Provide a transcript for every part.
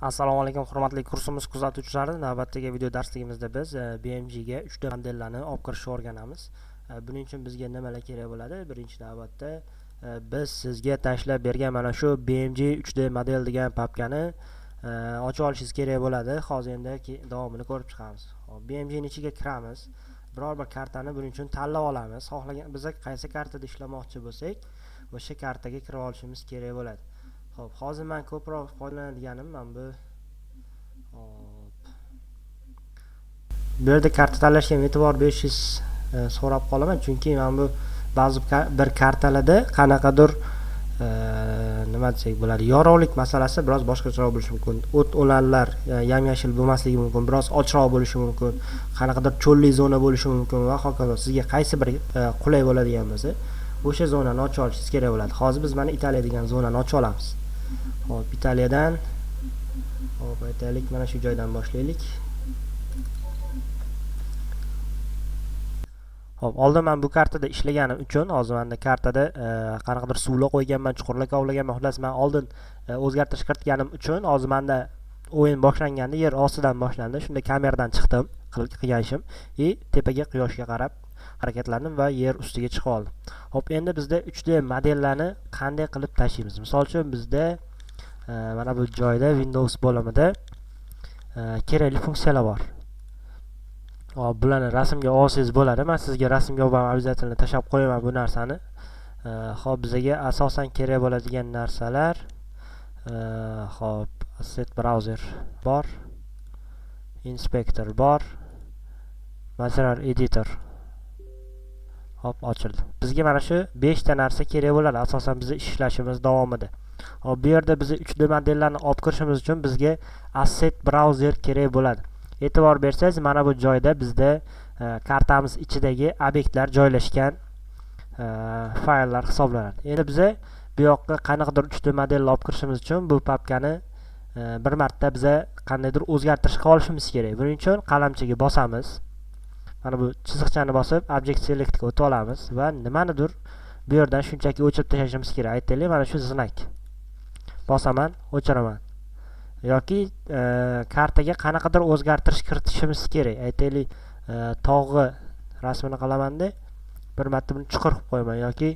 Assalomu alaykum, hurmatli kursimiz kuzatuvchilari. Navbatdagi video darsligimizda biz BMG ga 3D modellarni olib kirishni o'rganamiz. Buning uchun bizga nimalar kerak bo'ladi? Birinchi navbatda biz sizga tashlab bergan mana shu BMG 3D model degan papkani ochib olishingiz kerak bo'ladi. Hozir endi davomini ko'rib chiqamiz. Hop, BMG ning ichiga kiramiz. Biror bir kartani buning uchun tanlab olamiz. Xohlagan biz qaysi kartada ishlamoqchi bo'lsak, o'sha kartaga kirib olishimiz kerak bo'ladi. Xo'p, hozir men ko'proq foydalanadiganim mana bu. Hop. Bu yerda karta tanlashga ham e'tibor berishingiz so'rab qolaman, chunki mana bu ba'zi bir kartalarda qanaqadir nima desak bo'ladi, yorug'lik masalasi biroz boshqacharoq bo'lishi mumkin. O't o'lanlar yam-yashil bo'lmasligi mumkin, biroz ochroq bo'lishi mumkin, qanaqadir cho'lli zona bo'lishi mumkin va hokazo. Sizga qaysi bir qulay bo'ladigan bo'lsa, o'sha zonani ochib olishingiz kerak bo'ladi. Hozir biz mana Italiya degan zonani ochib olamiz. Hop, Italiyadan, hop, aytaylik, mana shu joydan boshlaylik. Hop, oldin men bu kartada ishlaganim uchun hozir menda kartada qanaqadir suvlar qo'yganman, chuqurlar kovlaganman. Xullas, men oldin o'zgartirish kiritganim uchun hozir menda o'yin boshlanganda yer ostidan boshlandi. Shunda kameradan chiqdim, qilgan ishim и tepaga quyoshga qarab harakatlandim va yer ustiga chiqib oldim. Hop, endi bizda 3D modellarni qanday qilib tashiymiz? Misol uchun bizda mana bu joyda Windows bo'limida kerakli funksiyalar bor. Hop, bularni rasmga olsangiz bo'ladi. Men sizga rasmga olib ham обязательно tashlab qo'yaman bu narsani. Hop, bizga asosan kerak bo'ladigan narsalar, hop, Asset Browser bor, Inspector bor, Material Editor. Hop, ochildi. Bizga mana shu 5 ta narsa kerak bo'ladi asosan bizni ishlashimiz davomida. Hop, bu yerda biz 3D modellarni olib kirishimiz uchun bizga Asset Browser kerak bo'ladi. E'tibor bersangiz, mana bu joyda bizda kartamiz ichidagi obyektlar joylashgan fayllar hisoblanadi. Endi biza bu yoqqa qanaqadir 3D modelni olib kirishimiz uchun bu papkani bir marta biza qandaydir o'zgartirish qilib olishimiz kerak. Buning uchun qalamchaga bosamiz. Mana bu chiziqchani bosib Object Select ga o'tib olamiz va nimanidir bu yerdan shunchaki o'chirib tashlashimiz kerak. Aytaylik, mana shu znak. Bosaman, o'chiraman. Yoki kartaga qanaqadir o'zgartirish kiritishimiz kerak. Aytaylik, tog'i rasmini qilamanda bir marta buni chuqur qilib qo'yaman yoki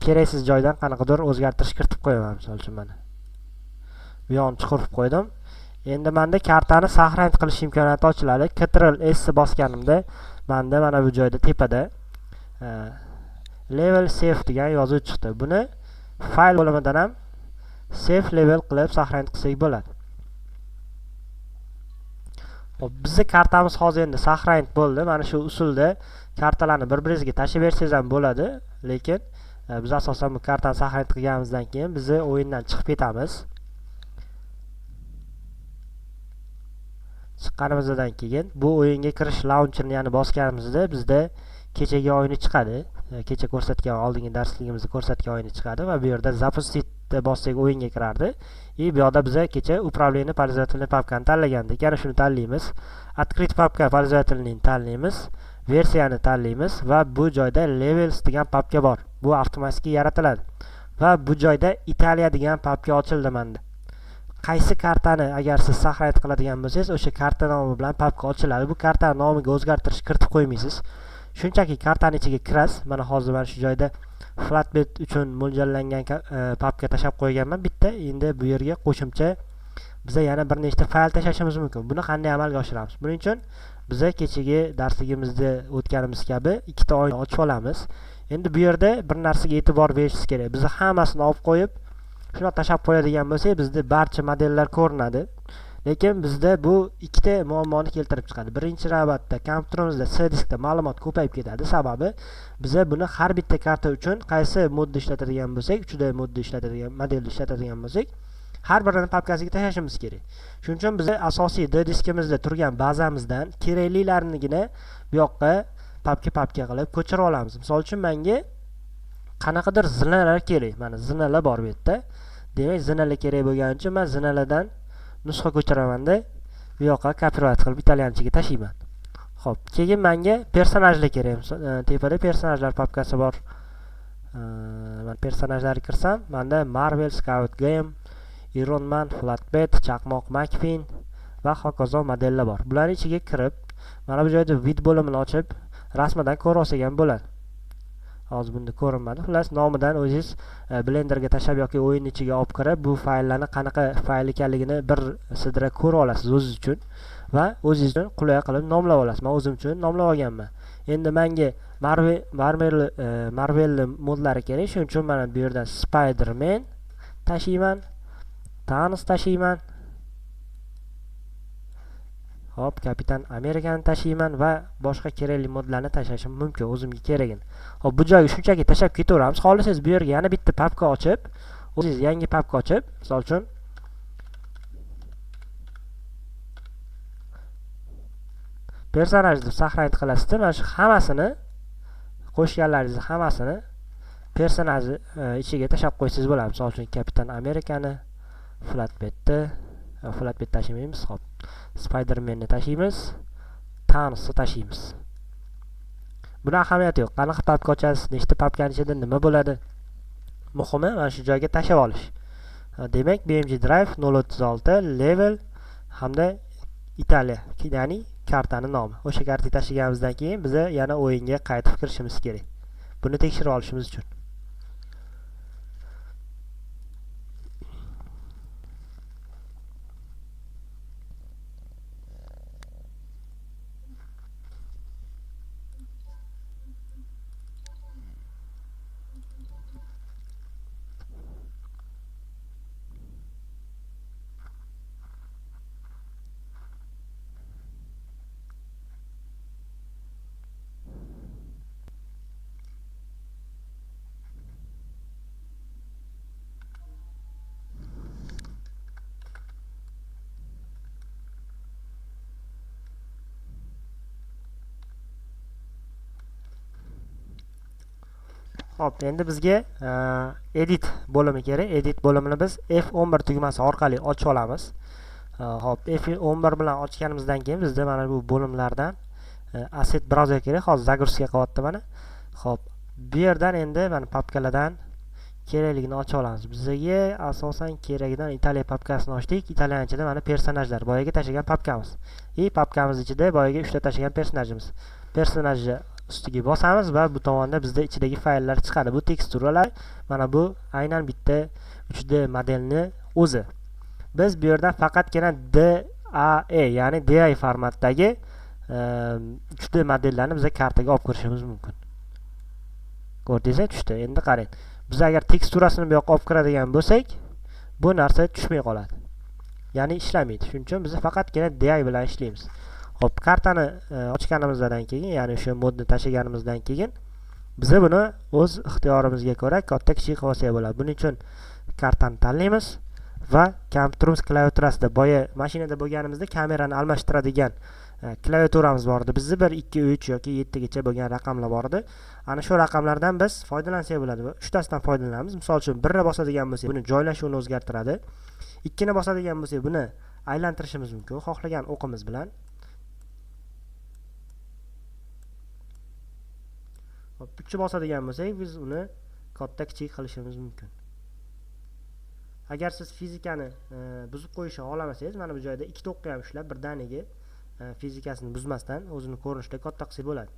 keraksiz joydan qanaqadir o'zgartirish kiritib qo'yaman, misol uchun mana. Bu yoqni chuqur qilib qo'ydim. Endi menda kartani saqlanib qilish imkoniyati ochiladi. Ctrl S bosganimda menda mana bu joyda tepada level save degan yozuv chiqdi. Buni fayl bo'limidan ham save level qilib saqlanib qilsak bo'ladi. Xo'p, bizning kartamiz hozir endi saqlanib bo'ldi. Mana shu usulda kartalarni bir-biringizga tashlab bersangiz ham bo'ladi, lekin biz asosan bu kartani saqlanib qilganimizdan keyin biz o'yindan chiqib ketamiz. Chiqqanimizdan keyin bu o'yinga kirish launcherni yana bosganimizda bizda kechagi o'yini chiqadi. Kecha ko'rsatgan, oldingi darsligimizda ko'rsatgan o'yini chiqadi va bu yerda запустить bossak o'yinga kirardi. И bu yoqda biza kecha управление пользовательной papkani tanlagandik. Yana shuni tanlaymiz. Открыть papka пользовательный tanlaymiz. Versiyani tanlaymiz va bu joyda levels degan papka bor. Bu avtomatik yaratiladi. Va bu joyda Italiya degan papka ochildi menda. Qaysi kartani agar siz saqlanib qiladigan bo'lsangiz, o'sha karta nomi bilan papka ochiladi. Bu karta nomiga o'zgartirish kiritib qo'ymaysiz. Shunchaki kartani ichiga kirasiz. Mana hozir mana shu joyda flatbed uchun mo'ljallangan papka tashlab qo'yganman bitta. Endi bu yerga qo'shimcha biza yana bir nechta fayl tashlashimiz mumkin. Buni qanday amalga oshiramiz? Buning uchun biza kechagi darsligimizda o'tganimiz kabi ikkita oyna ochib olamiz. Endi bu yerda bir narsaga e'tibor berishingiz kerak. Biz hammasini olib qo'yib, shuni tashlab qo'yadigan bo'lsak, bizda barcha modellar ko'rinadi. Lekin bizda bu ikkita muammoni keltirib chiqadi. Birinchi navbatda kompyuterimizda C diskda ma'lumot ko'payib ketadi. Sababi biza buni har bitta karta uchun qaysi modda ishlatadigan bo'lsak, 3D modda ishlatadigan, modelni ishlatadigan bo'lsak, har birini papkasiga tashlashimiz kerak. Shuning uchun biz asosiy D diskimizda turgan bazamizdan keraklilarinigina bu yoqqa papka-papka qilib ko'chirib olamiz. Misol uchun menga qanaqadir zinalar kerak. Mana zinalar bor bu yerda. Demak, zinalar kerak bo'lgani uchun men zinalardan nusxa ko'chiramanda bu yoqqa kopirovat qilib italyanchaga tashiyman. Xo'p, keyin menga personajlar kerak. Tepada personajlar papkasi bor. Men personajlarga kirsam, menda Marvel, Scout Game, Iron Man, Flatbed, Chaqmoq McQueen va hokazo modellar bor. Bularning ichiga kirib, mana bu joyda vid bo'limini ochib, rasmidan ko'ra olsak ham bo'ladi. Hozir bunda ko'rinmadi. Xullas, nomidan o'zingiz Blenderga tashlab yoki o'yin ichiga olib kirib, bu fayllarni qanaqa fayl ekanligini bir sidra ko'ra olasiz o'zingiz uchun va o'zingiz uchun qulay qilib nomlab olasiz. Men o'zim uchun nomlab olganman. Endi menga Marvel modlari kerak. Shuning uchun mana bu yerdan Spider-Man tashiyman, Thanos tashiyman. Hop, Kapitan Amerikani tashiyman va boshqa kerakli modlarni tashlashim mumkin o'zimga keragini. Hop, bu joyga shunchaki tashlab ketaveramiz. Xohlasangiz bu yerga yana bitta papka ochib, o'zingiz yangi papka ochib, misol uchun personaj deb saqlanib qilasizda, mana shu hammasini qo'shganlaringizni hammasini personaj ichiga tashlab qo'ysangiz bo'ladi. Misol uchun Kapitan Amerikani, Flatbedni, Flatbed tashimaymiz, hop. Spider-Manni tashiymiz, Thanosni tashiymiz. Buni ahamiyati yo'q. Qanaqa papka ochasiz, nechta papkaning ichida nima bo'ladi? Muhimi mana shu joyga tashlab olish. Demak, BMG Drive 0.36 level hamda Italiya, ya'ni kartani nomi. O'sha kartaga tashlaganimizdan keyin biz yana o'yinga qaytib kirishimiz kerak. Buni tekshirib olishimiz uchun. Xo'p, endi bizga edit bo'limi kerak. Edit bo'limini biz F11 tugmasi orqali ochib olamiz. Xo'p, F11 bilan ochganimizdan keyin bizda mana bu bo'limlardan asset browser kerak. Hozir загрузка qilyapti mana. Xo'p, bu yerdan endi mana papkalardan kerakligini ochib olamiz. Bizga asosan keragidan Italiya papkasini ochdik. Italiyaning ichida mana personajlar, boyaga tashlagan papkamiz. I papkamiz ichida boyaga 3 ta tashlagan personajimiz. Personajni ustiga bosamiz va bu tomonda bizda ichidagi fayllar chiqadi. Bu teksturalar, mana bu aynan bitta 3D modelni o'zi. Biz bu yerdan faqatgina DAE, ya'ni DI formatdagi 3D modellarni biz kartaga olib kirishimiz mumkin. Ko'rdingizmi, tushdi. Endi qarang. Biz agar teksturasini bu yoqqa olib kiradigan bo'lsak, bu narsa tushmay qoladi. Ya'ni ishlamaydi. Shuning uchun biz faqatgina DI bilan ishlaymiz. Xo'p, kartani ochganimizdan keyin, ya'ni o'sha modni tashlaganimizdan keyin biz buni o'z ixtiyorimizga ko'ra katta kichik qilib olsak bo'ladi. Buning uchun kartani tanlaymiz va kompyuterimiz klaviaturasida boya mashinada bo'lganimizda kamerani almashtiradigan klaviaturamiz bor edi. Bizda 1, 2, 3 yoki 7 gacha bo'lgan raqamlar bor edi. Ana shu raqamlardan biz foydalansak bo'ladi va uchtasidan foydalanamiz. Misol uchun 1 ni bosadigan bo'lsak, buni joylashuvini o'zgartiradi. 2 ni bosadigan bo'lsak, buni aylantirishimiz mumkin xohlagan o'qimiz bilan. Hop, 3 ni bosadigan bo'lsak, biz uni katta kichik qilishimiz mumkin. Agar siz fizikani buzib qo'yishni xohlamasangiz, mana bu joyda ikkita o'qqa ham ushlab birdaniga fizikasini buzmasdan o'zini ko'rinishida katta qilsak bo'ladi.